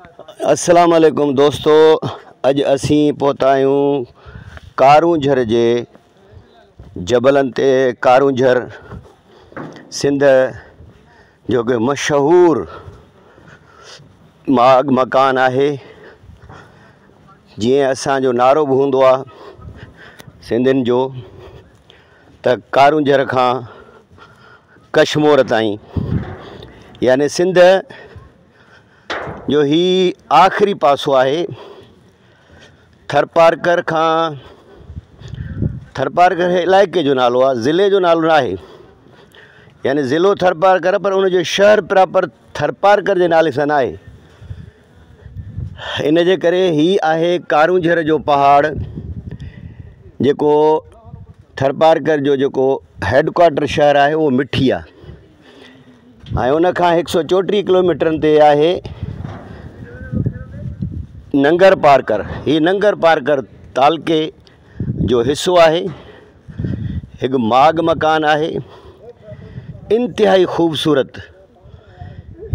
السلام عليڪم دوستو اڄ اسين پهتا آهيون ڪارونجهر جي جبلن تي. ڪارونجهر سنڌ جو هڪ مشهور ماڳ مڪان آهي. جيئن اسان جو نعرو به هوندو آهي سنڌين جو ته ڪارونجهر کان ڪشمور تائين، يعني سنڌ جو هي آخري پاسو آهي. ٿرپارڪر کان، ٿرپارڪر علائقي جو نالو آهي، ضلعي جو نالو نه آهي. يعني ضلعو ٿرپارڪر پر ان جو شهر پراپر ٿرپارڪر جي نالي سان نه آهي. ان جي ڪري هي آهي ڪارونجهر جو پهاڙ، جيڪو ٿرپارڪر جو جيڪو هيڊ ڪوارٽر شهر آهي اهو مٺي آهي ۽ ان کان هڪ سو چوٽيهه ڪلوميٽرن تي آهي ننگر پارڪر. هي ننگر پارڪر تعلقي جو حصو آهي، هڪ ماڳ مڪان آهي انتهائي خوبصورت.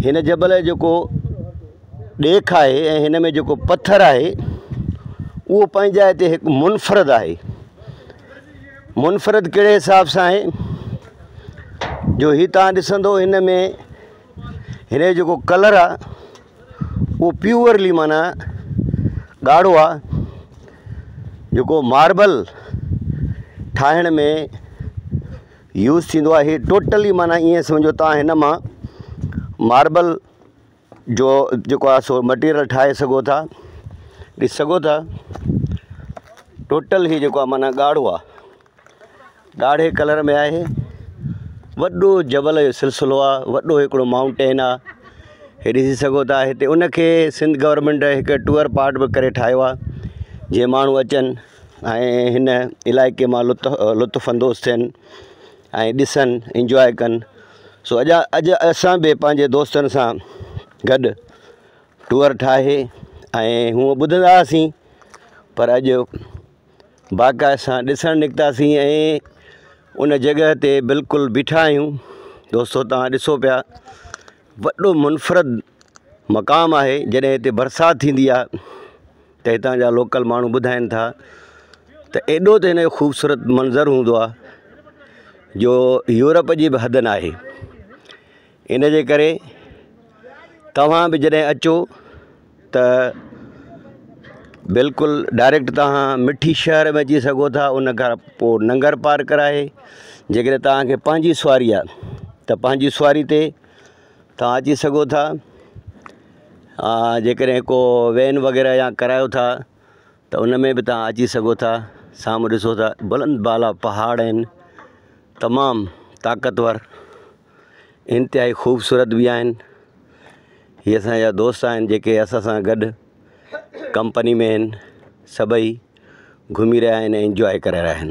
هن جبل جو جيڪو ڏيک آهي ۽ هن ۾ جيڪو پٿر آهي اهو پنهنجي جاء تي هڪ منفرد آهي. منفرد ڪهڙي حساب سان آهي جو هي توهان ڏسندو هن ۾ هن جو جيڪو ڪلر آهي اهو پيورلي معنيٰ ڳاڙهو آهي، جيڪو ماربل ٺاهڻ ۾ يوز ٿيندو آهي. ٽوٽلي معنيٰ ائين سمجهو توهان هن مان ماربل جو جيڪو آهي سو مٽيريل ٺاهي سگهو ٿا. ڏسي سگهو ٿا ٽوٽل هي جيڪو آهي معنيٰ ڳاڙهو آهي، ڳاڙهي ڪلر ۾ آهي. وڏو جبل جو سلسلو آهي، وڏو هڪڙو مائونٽين آهي. هي ڏسي سگهو ٿا هتي ان کي سنڌ گورنمينٽ هڪ ٽوئر پارٽ به ڪري ٺاهيو آهي، جيئن ماڻهو اچن ۽ هن علائقي مان لطف اندوز ٿين ۽ ڏسن انجواء ڪن. سو اڄ اڄ اسان به پنهنجي دوستن سان گڏ ٽوئر ٺاهي ۽ هونء ٻڌندا هئاسين پر اڄ باقاعده سان ڏسڻ نڪتاسين ۽ ان جڳهه تي بلڪل بيٺا آهيون. دوستو توهان ڏسو پيا وڏو منفرد مقام آهي. جڏهن هتي برسات ٿيندي آهي ته هتان جا لوڪل ماڻهو ٻڌائين ٿا ته ايڏو ته هن جو خوبصورت منظر هوندو آهي جو يورپ جي به حد ناهي. ان جي ڪري توهان به جڏهن اچو ته بلڪل ڊائريڪٽ توهان مٺي شهر ۾ اچي سگهو ٿا. ان کان پوءِ ننگر پارڪر آهي. جيڪڏهن توهان کي پنهنجي سواري آهي ته پنهنجي سواري تي توهان اچي سگهو ٿا. جيڪڏهن ڪو وين وغيره يا ڪرايو ٿا ته ان ۾ به توهان اچي سگهو ٿا. سامهون ڏسو ٿا بلند بالا پهاڙ آهن، تمام طاقتور، انتهائي خوبصورت به آهن. هي اسان جا دوست آهن جيڪي اسان سان گڏ ڪمپني ۾ آهن، سڀئي گهمي رهيا آهن ۽ انجواء ڪري رهيا آهن.